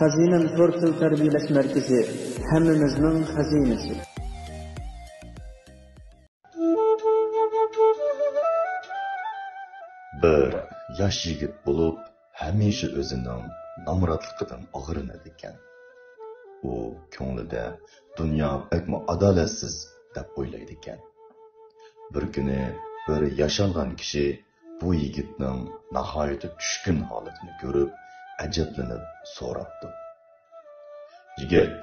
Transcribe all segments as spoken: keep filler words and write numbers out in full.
خەزىنەم تور تىل تەربىيەلەش مەركىزى، ھەممىمىزنىڭ خەزىنىسى. بىر ياش يىگىت بولۇپ، ھەمىشە ئۆزىنىڭ نامراتلىقىدىن ئاغرىنىدىكەن. ئۇ كۆڭلىدە، «دۇنيا بەكمۇ ئادالەتسىز» دەپ ئويلايدىكەن. بىر كۈنى بىر ياشانغان كىشى بۇ يىگىتنىڭ ناھايىتى چۈشكۈن ھالىتىنى كۆرۈپ، ئەجەبلىنىپ سوراپتۇ: «يىگىت،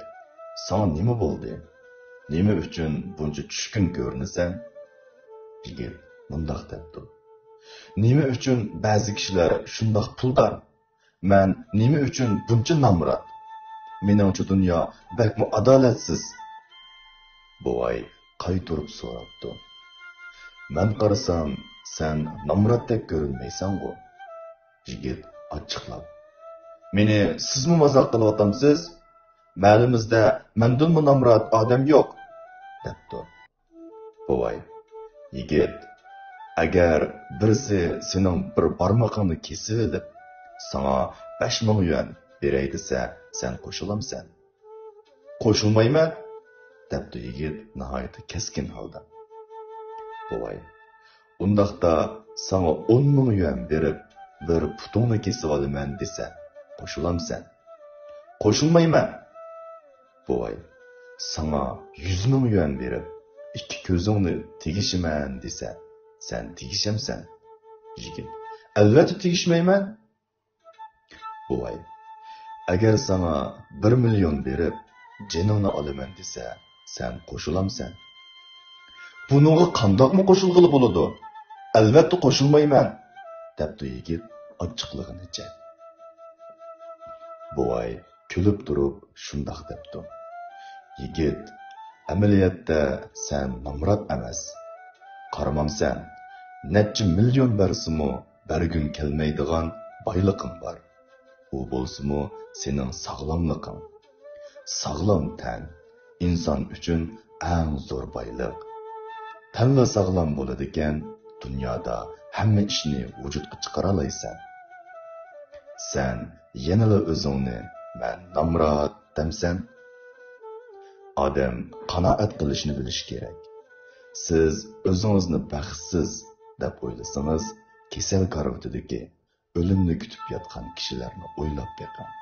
ساڭا نېمە بولدى؟ نېمە ئۈچۈن بۇنچە چۈشكۈن كۆرۈنىسەن؟» يىگىت مۇنداق دەپتۇ: «نېمە ئۈچۈن بەزى كىشىلەر شۇنداق پۇلدار؟ مەن نېمە ئۈچۈن بۇنچە نامرات؟ مېنىڭچە دۇنيا بەكمۇ ئادالەتسىز.» بوۋاي قايتۇرۇپ سوراپتۇ: «مەن قارىسام، سەن نامراتتەك كۆرۈنمەيسەنغۇ؟» يىگىت ئاچچىقلاپ: «مېنى سىزمۇ مازاق قىلىۋاتامسىز؟ مەھەللىمىزدە مەندىنمۇ نامرات ئادەم يوق» دەپتۇ. بوۋاي: «يىگىت، ئەگەر بىرسى سېنىڭ بىر بارمىقىڭنى كېسىۋېلىپ، ساڭا بەش مىڭ يۈەن بېرەي دېسە، سەن قوشۇلامسەن؟» «قوشۇلمايمەن» دەپتۇ يىگىت ناھايىتى كەسكىن ھالدا. بوۋاي: «ئۇنداقتا ساڭا ئون مىڭ يۈەن بېرىپ، بىر پۇتۇڭنى كېسىۋالىمەن دېسە، قوشۇلامسەن؟» «قوشۇلمايمەن.» بوۋاي: «ساڭا يۈز مىڭ يۈەن بېرىپ، ئىككى كۆزۈڭنى تېگىشىمەن دېسە، سەن تېگىشەمسەن؟» يىگىت: «ئەلۋەتتە تېگىشمەيمەن.» بوۋاي: «ئەگەر ساڭا بىر مىليون بېرىپ، جېنىڭنى ئالىمەن دېسە، سەن قوشۇلامسەن؟» «بۇنىڭغا قانداقمۇ قوشۇلغىلى بولىدۇ؟ ئەلۋەتتە قوشۇلمايمەن» دەپتۇ يىگىت ئاچچىقلىغىنىچە. بوۋاي كۈلۈپ تۇرۇپ شۇنداق دەپتۇ: «يىگىت، ئەمەلىيەتتە سەن نامرات ئەمەس. قارىمامسەن، نەچچە مىليون بەرسىمۇ بەرگۈڭ كەلمەيدىغان بايلىقىڭ بار. ئۇ بولسىمۇ سېنىڭ ساغلاملىقىڭ. ساغلام تەن ئىنسان ئۈچۈن ئەڭ زور بايلىق. تەنلا ساغلام بولىدىكەن، دۇنيادا ھەممە ئىشنى ۋۇجۇدقا چىقىرالايسەن. سەن يەنىلا ئۆزۈڭنى مەن نامرات دەمسەن؟» ئادەم قانائەت قىلىشنى بىلىشى كېرەك. سىز ئۆزىڭىزنى بەختسىز دەپ ئويلىسىڭىز، كېسەل كارىۋىتىدىكى، ئۆلۈمنى كۈتۈپ ياتقان كىشىلەرنى ئويلاپ بېقىڭ.